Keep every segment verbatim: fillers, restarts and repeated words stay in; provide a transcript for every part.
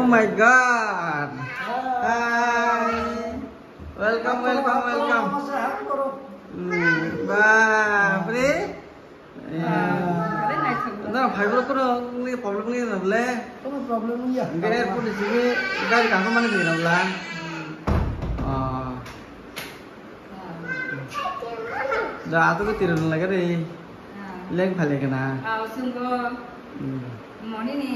Oh my God. Hi. Welcome, welcome, welcome. Hmm, bapre. Eh. Na, phai bro, kono ni problem ni na bole. Kono problem ni ya. Gare pun di sini gari kangkung mana di na bole. Oh. Da, atu ko tiran lagi deh. Leng phale kana. Ah, sungguh. Hmm. Moni ni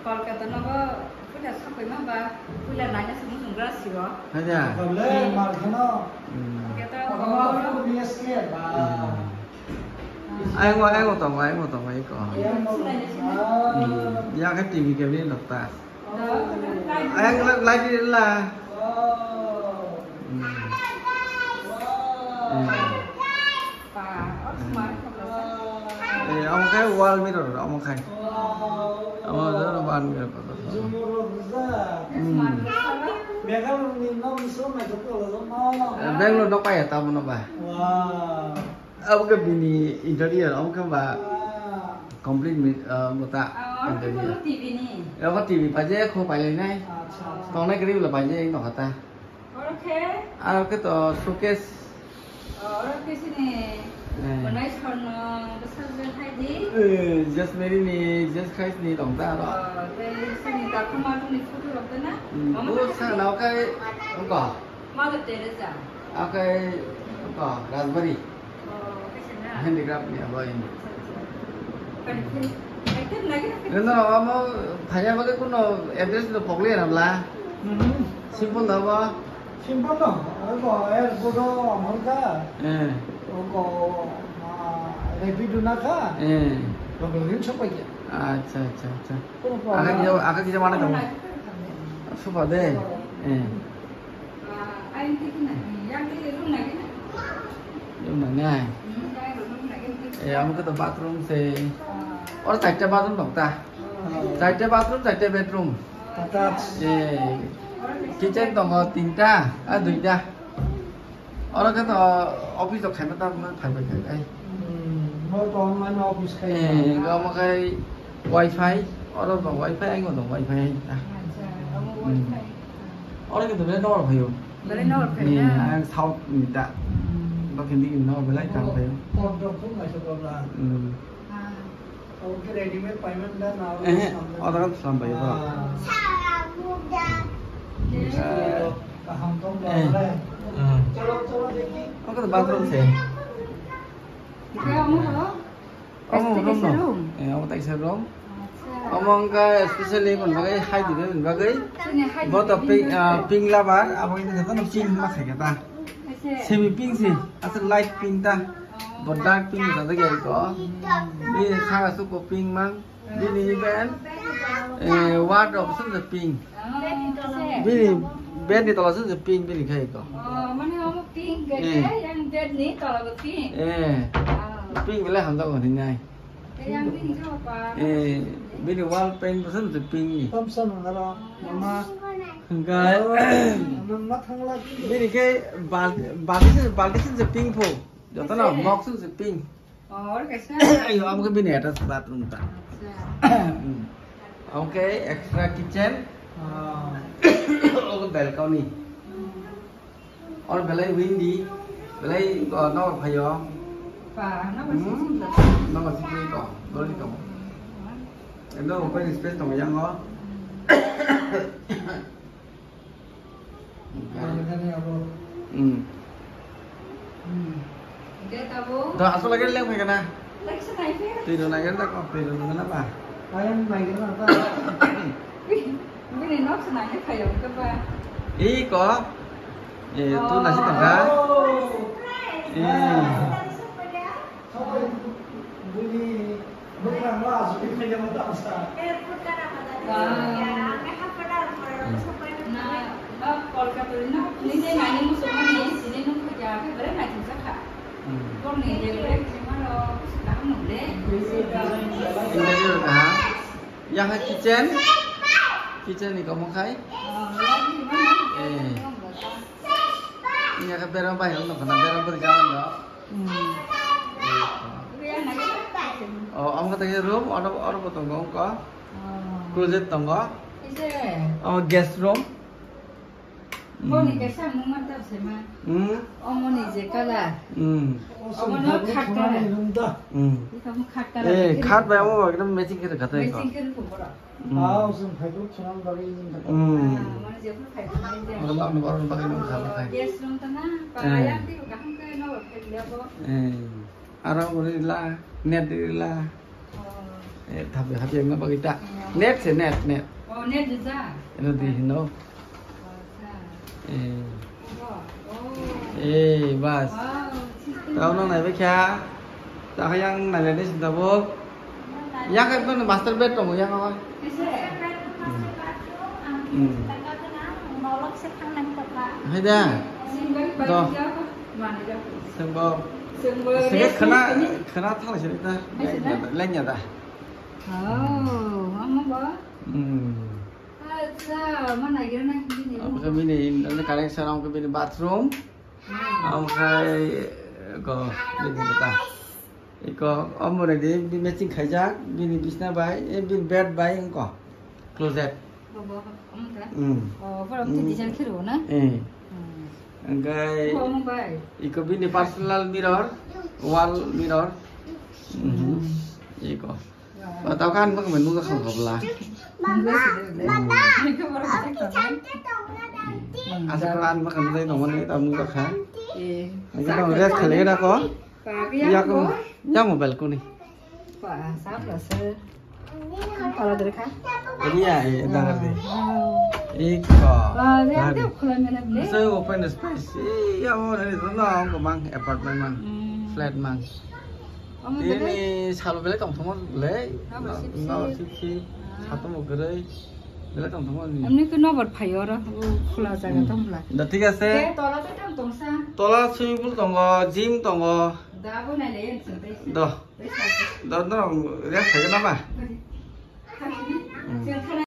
Kolkata nogo puila sokoi ma ba, puila nanya sungguh sungguh siro. Haja. Problem, mar kheno. Hmm. Kita Apa mau B S K ba? Hmm. Ayang wa, ayang wa tong, ayang wa tong, ayang ko. Iya, mau. Hmm. Ya kan T V ke ni nokta. Ayang la, lagi la. Hmm. Hmm. Eh, omo khai wall mirror, omo khai. Omo jora ban mirror. Hmm. Eh, Bangalore no kaya tamo no ba. Wow. Abo khe bini interior, omo khe ba complete mi-, ah, mota interior. Abo T V paje kho pailai nai. Acha, acha. Tongnai kwrwi bwla paje nokha ta. Aro khe? Aro khe to showcase. Aro khe sini, eh, Bonai Sorno bwsajwk hai di. Eh, Jesus Mary ni, Jesus Christ ni tong ta aro. Oh, tei sini Dakhuma ni photo rok de na? Hmm, omo o khe sa sini. Nao kai, ongko. Mother Teresa. Akai, ongko, Rajbari. Oh, kaisa na? Handicraft ni abo ini. Acha, acha. Kani phi-, ekdom lagi na phi- Reno, amo, phaya bole kuno address no pokle na bla. Mhm. Simple da ba. Simple no. Oi ko, er bodo amol ka. Eh. Oi ko, ah, Rapido na ka. Eh. Oi ko, rin sopai ya. Acha, acha, acha. Kono problem. Aka kisa, aka kisa mana kamu? Supa de. Eh. Yung na nga. Eh, amo khe to bathroom se. Oro chaita bathroom tong ta. Chaita bathroom, chaita bedroom. Attached. Eh, kitchen tongo tinta, ah, duita. Oro khe to office rok khaima ta phai bai kha kai. Hmm, mo to online office khai. Eh, ga mo kai wifi, oro to wifi, ai mo to wifi. Acha, amo wifi. Oro khe to belai nor phaio. Belai nor phaio. Eh, ang south ni ta. Hmm. Ba kindi ni nor belai tang phaio. Port dok thum nai so dobla. Hmm. Ah. Oke, readymade payment da na. Eh, order kan sampai ba. Ah. Kaham tong ba. Eh. Chalo, chalo, dekhi. Oke, bathroom se. Oke, omo halo? Omo room no. Eh, omo taisa room. Acha. Omo angka specially mon bagai hai di ben bagai. Sini hai di ben. Bo to pink, ah, pink labar, abo ini kata no pink ma khai kata. Semi pink si, asal light pink ta. Bo dark pink ta ta gari ko. Bini saka suko pink mang. Bini ben, eh, wardrobe sung se pink. Bini bed ni tola sung se pink bini khai ko. Oh, mane omo pink gari, yang bed ni tola bo pink. Eh. Pink bele hamjak ko hinai. Eh, bini wall paint bo sung se pink ni. Thompson ngara, mama. Hingkai. Mama thangla. Bini ke bal-, balti se, balti se pink pho. Joto no mok sung se pink. Oh, kaisa. Ayo, amo ke bini attached bathroom ta. Acha. Hmm. Amo ke extra kitchen. Ah. Amo ke balcony. Hmm. Or belai windy, belai, uh, no phayo. Pa, no, hmm? Sisi. No, sisi ko, dori ko. Endo open space tong yang o. Hmm. Hmm. Oke, tabu. Do, asal lagi leng phai kana? Lagi senai phai. Twi do nai kana ko, twi do nai kana ba? Ayam nai kana ba? Bini nok senai phai ko ba? Iko. Eh, tu nasi tangka. Oh. Eh. Interior kaha. Yang hai kitchen. Kitchen ni kamu khai. Eh. Ini akan berang bai, ono kana berang berjalan ya. Hmm. Oh, ang kata room, oro, oro ko tongo, ko. Oh. Closet tongo. Oh, guest room. Boni kaisa mungma tao sema. Hmm. Omoni je kala. Hmm. Omono khat kala. Hmm. Ikamu khat kala. Eh, khat bai amo ekdom matching khe khatai ko. Matching khe ko boro. Hmm. Ah, usung phai ko chunam bari. Hmm. Ah, mane je phai ko nai je. Oro ma oro bari nang khala khai. Guest room tana. Eh. Para yang ti kaham ke no phai lebo. Eh. Aro uri la, net uri la. Oh. Eh, thabi habi yang apa kita? Iya. Net se net, net. Oh, net juga. Ino di hino. Oh, sa. Eh. Oh, oh. Eh, bas. Wow, sisi. Tao nang nai bekha. Tao yang nai le ni sinta bo. Yang kan master bed tong yang apa? Bisa. Hmm. Hmm. Hai dah. Doh. Sengbo. Sengbo. Sengbo khana, khana thang sini ta. Lenya da. Oh, mama ba. Hmm. Acha, mana gira na hindi ni. Ang kami ni, ang connection ang kami ni bathroom. Hmm. Ang kay ko, hindi kita. Iko, omo ni di, di matching khaijak, bini bisna bai, eh, bini bed bai, angko. Closet. Bobo, omo ta? Hmm. Oh, pura tu design khiru na? Eh. Hmm. Angkai, omo bai. Iko bini personal mirror, wall mirror. Mhm. Iko. Wah. Oh, tau kan bang menu ka khang khobla. Nunggu sih, deh. Hmm. Ini ke baru cek tangan. Hmm. Asa kan bang kan dai nongon ni tau nunggu kan. Eh. Ini kan rest kali ada ko. Pagi yang Ya ko, ko. Ya mobile ko ni. Wah, sab rasa. Kalau dari kah? Ini ya, eh, dah ngerti. Wow. Iko. Wah, dia Dah ada ngerti. Kolam mana beli? So open space. Iya, mau dari sana, mau ke mang, apartment mang, Hmm. flat mang. Omo Ini beli? Salo beli tong tong beli. Apa, No, sip, no, sip. Sip, sip. Ah. Satu mau gerai. Beli tong tong ni. Amni ke nobar phayo ro, o khula jaga Hmm. tong bla. Da, thik ase. Ke tola te tong tong sa. Tola swimming pool tongo, gym tongo. Da bo nai le yen sing tei. Do. Tei sa. Do, do, rest khaigena ba? Khaigena. Hmm. Sing thana